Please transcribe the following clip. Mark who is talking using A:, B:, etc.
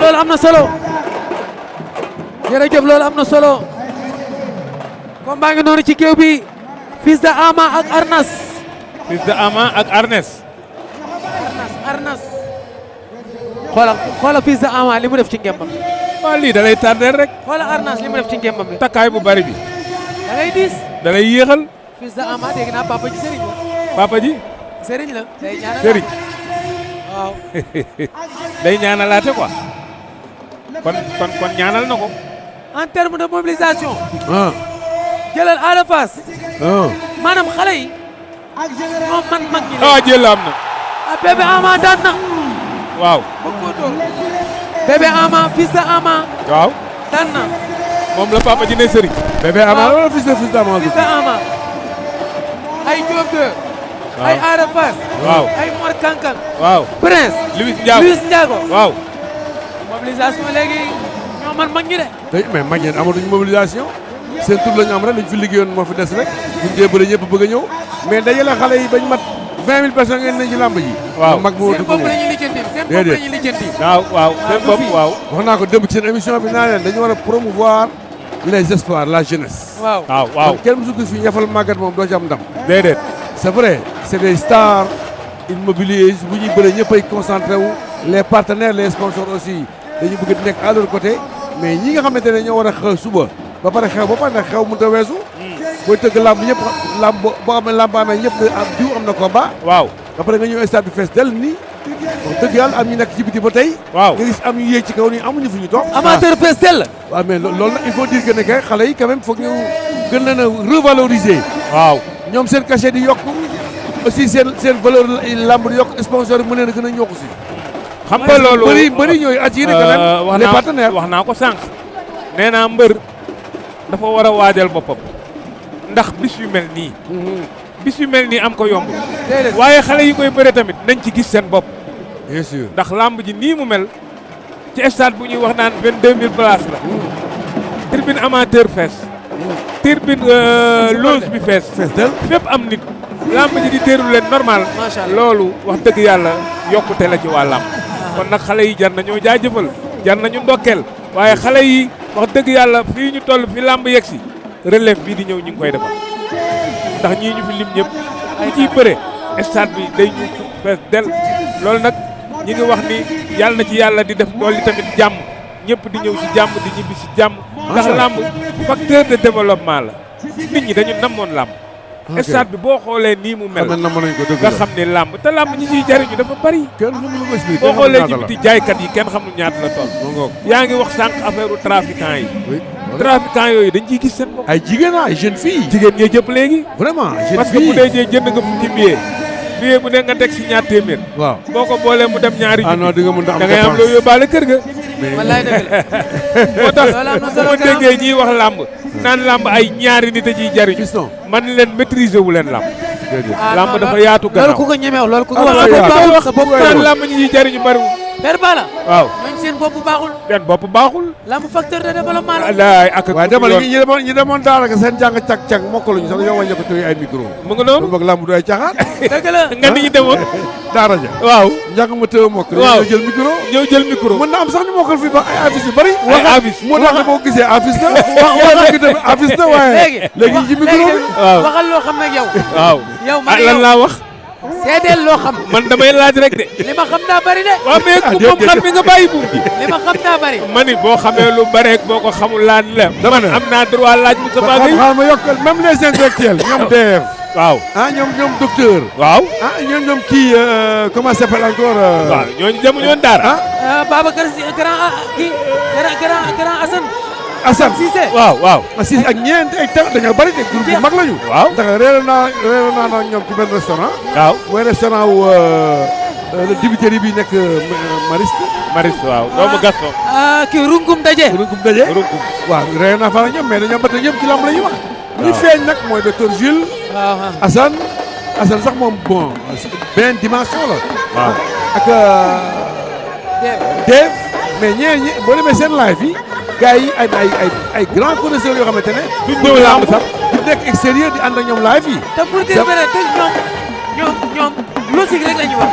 A: loolu am na solo jërëjëf loolu am na solo combat ngi noonu ci géew bi Fils de Ama ak Arnas.
B: Fils de Ama ak Arnas.
A: Arnas xoolal Fils de Ama li mu def ci ngembam.
B: waaw lii da lay tardeel rek.
A: xoolal Arnas li mu def ci ngembam bi.
B: takkaay bu bari bi.
A: da ngay diis.
B: da lay yéexal.
A: Fils de Ama dégg naa papa ji Serigne la.
B: papa ji.
A: Serigne la day ñaanal
B: Serigne.
A: waaw.
B: day ñaanalaate quoi. kon ñaanal na ko.
A: en terme de mobilisation. jëlal Ada Fass. maanaam xale yi. ñoom man mag ñi la.
B: jël am na.
A: Bébé Ama daan na.
B: waaw.
A: Bébé Ama Fils de Ama.
B: waaw.
A: daan na.
B: moom la papa ji ne Serigne.
C: Bébé Ama wala Fils de Ama.
A: Fils de Ama. ay Diop de.
B: waaw
A: ay Ada Fass.
B: waaw
A: ay Mor Kankan.
B: waaw.
A: Prince.
B: Louis Ndiago
A: waaw. mobilisation léegi ñoo man mag ñi de.
C: tey mais mag ñi amatuñu mobilisation. seen tur la ñu am rek lañ fi liggéeyoon moo fi des rek. buñ dee bëri ñëpp bëgg a ñëw. mais dajale xale yi bañ mat 20 000 personnes ngeen ne ci làmb ji.
B: waaw
C: mag bu
A: seen bopp la ñuy lijjanti seen bopp la ñuy lijjanti.
B: waaw seen bopp waaw.
C: wax naa ko démb ci seen émission bi naa leen dañu war a promouvoir les espoirs la jeunesse.
B: waaw.
C: kenn musu gis fi ñafal màggat moom doo ci am ndam.
B: déedéet.
C: c'est vrai c'est des stars immobiliers bu ñuy bëre ñëpp ay concentré wu les partenaires les sponsors aussi dañu bëgg di nekk à leur côté mais ñi nga xamante ne ñoo war a xew suba ba pare xew ba pare nag xew mënut a weesu. booy tëgg làmb ñëpp làmb boo amee làmb amee ñëpp am diw am na combat.
B: waaw
C: ba pare nga ñëw stade bi fees dell nii wax dëgg yàlla am ñu nekk ci biti ba tey.
B: waaw
C: nga gis am ñu yéeg ci kaw nii amuñu fu ñu toog.
A: amateur fees dell.
C: waaw mais loolu nag il faut dire que ne que xale yi quand même foog ñu gën leen a revaloriser.
B: waaw
C: ñoom seen cachet di yokk aussi seen valeur làmb di yokk sponsor yi mu leen a gën a ñokku si.
B: xam nga loolu
C: bëri ñooy attiré quand même les partenaires.
B: wax naa ko sànq nee naa mbër dafa war a waajal boppam ndax bis yu mel nii. bis yu mel nii am ko yomb. waaye xale yi koy bëre tamit nañ ci gis seen bopp.
C: bien sûr
B: ndax làmb ji nii mu mel ci stade bu ñuy wax naan 22000 places la. tribune amateur fees. tribune loge bi fees. fépp am nit. làmb ji di teeru leen normal.
A: macha allah
B: loolu wax dëgg yàlla yokkute la ci waa làmb. kon nag xale yi jar nañoo jaajëfal jar nañu ndokkeel waaye xale yi wax dëgg yàlla fii ñu toll fi làmb yegg si relève bii di ñëw ñu ngi koy defal ndax ñii ñu fi lim ñëpp ku ciy bëre stade bi day ñu fees del loolu nag ñi ngi wax ni yàlla na ci yàlla di def loolu tamit jàmm ñëpp di ñëw ci jàmm di ñibbi ci jàmm ndax làmb facteur de développement la nit ñi dañu namoon làmb stade bi boo xoolee nii mu mel
C: xam na mën nañ ko dëgg
B: nga xam ne làmb te làmb ñi ciy jariñu dafa bari
C: kenn mënu ko expliquer
B: boo xoolee ci biti jaaykat yi kenn xamul ñaata la toll yaa ngi wax sànq affaire trafiquant yi trafiquant yooyu dañ ciy gis seen bopp
C: ay jigéen ay jeune fille
B: jigéen ñee jëpp léegi
C: vraiment jeune
B: parce que
C: fille
B: bu dee jee jënd nga fukki billet bu dee nga teg si ñaar téeméer
C: waaw
B: boo ko boolee mu dem ñaari
C: ah non di nga mën a am
B: da ngay am loo yóbbaale kër ga
A: wallaay dëgg la.
B: moo tax
A: loolu am na solo
B: bu ma déggee ñiy wax làmb naan làmb ay ñaari nit a ciy jariñ
C: fiston
B: man leen maîtriser wu leen làmb
A: ah
B: làmb
A: non,
B: dafa
A: loolu-
B: yaatu gannaaw
A: loolu ku ko ñemew loolu ku ko
C: Ah,
A: wax
C: loolu
A: sa bopp
C: yaatu.
A: baaxul sa bopp
B: naan
A: baaxul.
B: làmb ñi ciy jariñu bariwul
A: Père Balla
B: waaw
A: ñooñu seen bopp baaxul.
B: seen bopp baaxul
A: lamb facteur de développement la.
B: alaay ak
C: waaye demal ñi demoon daanaka seen jàng cag-cag mokkaluñu sax dañoo wàññi ko tey ay micro
B: mu ngi noonu
C: lu boog lamb du ay caxaan
A: dëgg la.
B: nga ni ñu demoon
C: daara ja
B: waaw
C: njàng ma tëw mokk
B: Waaw.
C: dañoo jël micro
B: ñëw jël micro
C: mën na am sax ñu mokkal fii ba ay affiche yu bëri
B: ay affiche
C: moo tax boo gisee affiche la wax gi tamit affiche la waaye léegi ñu ci micro bi
B: waaw.
A: waxal loo xam ne yow.
B: waaw
A: yow
B: ah
A: man
B: lan
A: yow
B: laa wax
A: seedeel loo xam.
B: man damay laaj rek de
A: li ma xam daa bari de.
B: waaw mais ku moom xam mi nga bàyyi buum ji
A: li ma xam daa bari.
B: ma ni boo xamee lu bare boo ko xamul laan la
C: Dama ne.
B: am naa droit laaj mu sa bagay
C: xaaral ma yokkal même les intellectuels ñoom DF
B: waaw
C: ah ñoom docteur
B: waaw
C: ah ñoom kii comment ça s'appelle encore
B: waaw ñooñu demuñu woon daara
A: Babacar Si grand kii grand Assane.
C: Assane
A: Cissé.
B: waaw waaw
C: si ak ñeent ay tax dañoo bëri de groupe bu mag lañu
B: waaw
C: ndax réeral naa nag ñoom ci benn restaurant
B: waaw
C: mooy restaurant wu le dibiteri bi nekk Mariste
B: Maris waaw doomu Gaston
A: kii Rungum Daje.
C: runkum daje
B: runkum
C: waaw réeral naa fa ak ñoom mais dañoo bëtt ñëpp ci lamb la ñuy wax ñu feeñ nag mooy docteur Jules
A: waaw waaw.
C: Assane sax moom bon beneen dimension la
B: waaw
C: ak
A: Dave.
C: Dave mais ñi boo demee seen live yi gars yi ay grand connaisseurs yoo xamante ne
B: duñ ñëw lamb sax
C: di nekk extérieur di ànd ak ñoom live yi
A: te pour dire vrai te ñoom logique rek la ñu wax.